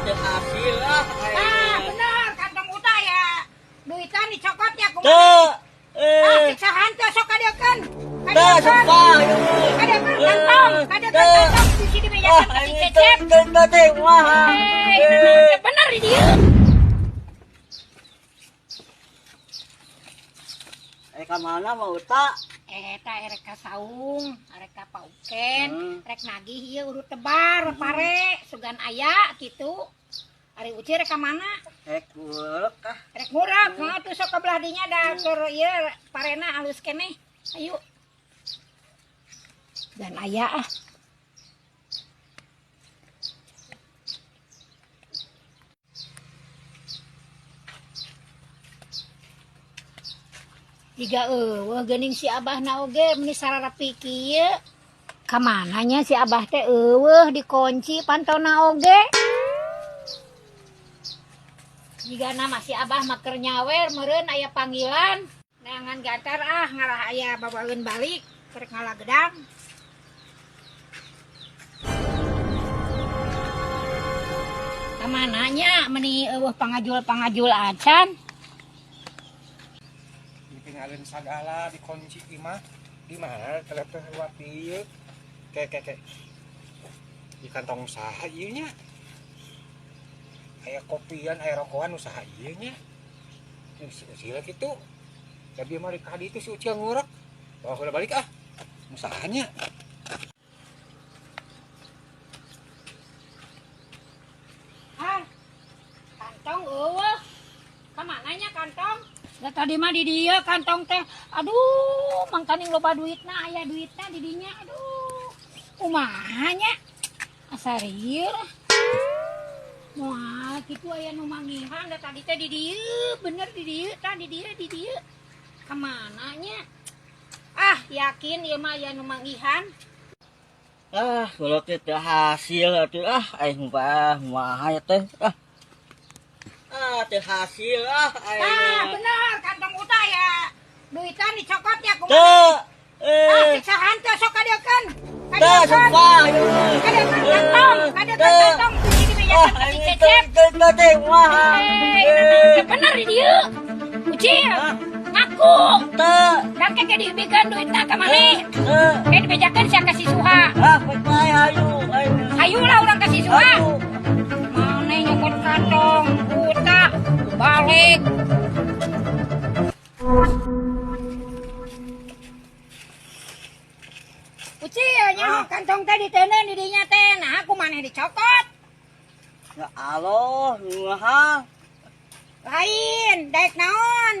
Teu hasil ah. Ah, bener kantong utah ya. Duitan dicokot ya kumaha? Teu. Ah, Eh. siksa hanteu sok kadeukeun. Teu sumpah. Kadeukeun kantong, kadeukeun kantong bisi dibejakeun ka si Cecep. Teu teu teu kumaha. Eh, bener di dieu. Eh ka mana mau uta? Eta erek ka saung, erek ka pauken, rek nagih ieu urut tebar pare, sugan aya kitu. Ari Uci rek ka mana? Rek ngurek ah. Rek ngurek, heuh tuh sok ka belah dinya da keur ieu parena alus keneh. Ayo. Dan aya ah. Jiga eueuh geuning si Abahna oge meuni sararapi kieu. Ka mana nya si Abah teh eueuh dikunci pantona oge. Jigana mah si Abah mah keur nyawer meureun aya panggilan. Neangan gantar ah ngalah aya bawaeun balik rek ngala gedang. Ka mana nya meuni eueuh pangajul-pangajul acan. Ditinggalin sagala dikunci imah di mana telepon lewat ieu ke ke ke di kantong usaha ieu nya aya kopian aya rokokan usaha ieu nya si Ucil kitu tapi mah di kadi itu si Ucil ngurek bawa heula balik ah usahanya. Ah, kantong eueuh. Ka mana nya kantong? Da tadi mah di dieu kantong teh. Aduh, mangkaning loba duitna, aya duitna di dinya. Aduh. Kumaha nya? Asa rieu. Moal kitu aya nu manggihan da tadi teh di dieu, bener di dieu, tah di dieu, di dieu. Ka mana nya? Ah, yakin ieu mah aya nu manggihan. Ah, kalau teh teu hasil atuh ah, aing mah kumaha ya teh. Ah. Ah, teu hasil ah aing. Ah, bener kantong utah ya. Duitan dicokot ya kumaha? Teu. Ah, Eh. siksa hanteu sok kadeukeun. Teu Kadeukeun. sumpah. Kadeukeun kantong, kadeukeun kantong bisi dibejakeun ka si Cecep. Teu teu teu kumaha. Eh, bener di dieu. Ucil, ngaku. Teu. Dan keke dibikeun duitna ka maneh. Teu. Kayak dibejakeun sia ka si Suha. Ah, bae hayu. Hayu lah urang ka si Suha. Maneh nyokot kantong, utah, balik. Ucil, nyaho kantong teh diteundeun di dinya teh. Nah, aku maneh dicokot. Ya Allah, kumaha? Lain, daek naon?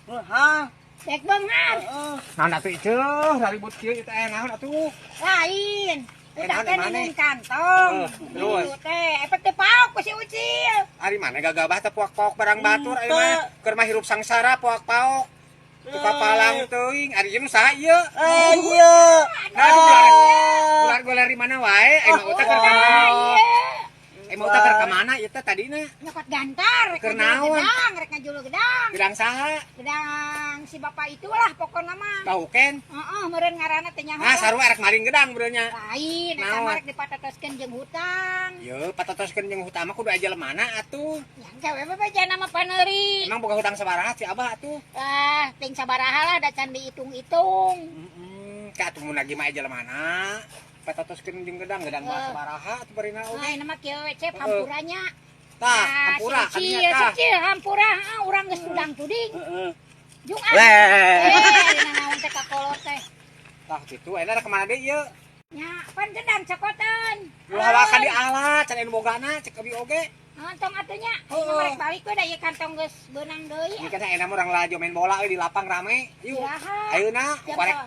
Kumaha? Daek beunghar. Heeh. Naon atuh ieu ribut kieu ieu teh aya naon atuh? Lain. Eh, Udah naon teh maneh? nunun kantong. Terus? Ieu teh efek teh paok ku si Ucil. Ari mana gagabah teh puak-paok barang batur ari mana keur mah hirup sangsara puak-paok. Tuka palang teuing ari ieu nu saha ieu? Eh, iya. Nah, gular-gular di mana wae? Ai mah utah keur ka mana? Iya. Ai mah utah keur ka mana ieu teh tadina? Nyokot gantar, rek Keur ngajulu naon? gedang, rek ngajulu gedang. Gedang saha? Gedang si bapak itulah pokokna mah. Bauken. Heeh, meureun ngaranna teh nyaho. Nah, sarua rek maling gedang beureun nya. Lain, eta Naon? mah rek dipatatoskeun jeung hutang. Ye, patatoskeun jeung hutang mah kudu aja lemana atuh. Yang gawe bebeja nama paneuri. Emang boga hutang sabaraha si Abah atuh? Ah, ting sabaraha lah da can dihitung-hitung. Heeh, ka atuh mun lagi mah aja lemana. Patatoskeun jeung gedang, gedang mah sabaraha atuh barina oge. Nah, ini mah kieu we cep hampuranya. Tah, hampura si kadinya Ucil, tah. si Ucil, hampura, ah, urang geus tudang-tuding. Heeh. Jung ah. Leh. Eh, naon teh kakolot teh. Tah kitu, ayeuna rek ka mana deui ieu? Nya, pan gedang cokotan. Ulah waka di alat, can anu bogana cek abi oge. Kantong atuh nya. Heeh. Ayeuna rek balik we da ieu kantong geus beunang deui. Ini kan enak orang laju main bola euy di lapang rame. Yuk. Iraha. Ayeuna Jam korek.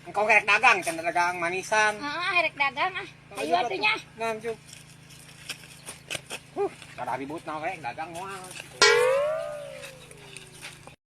Engkau kerek dagang, can dagang manisan. Heeh, rek dagang ah. Ayo atuh nya. Nah, cuk. Kada ribut na we dagang moal.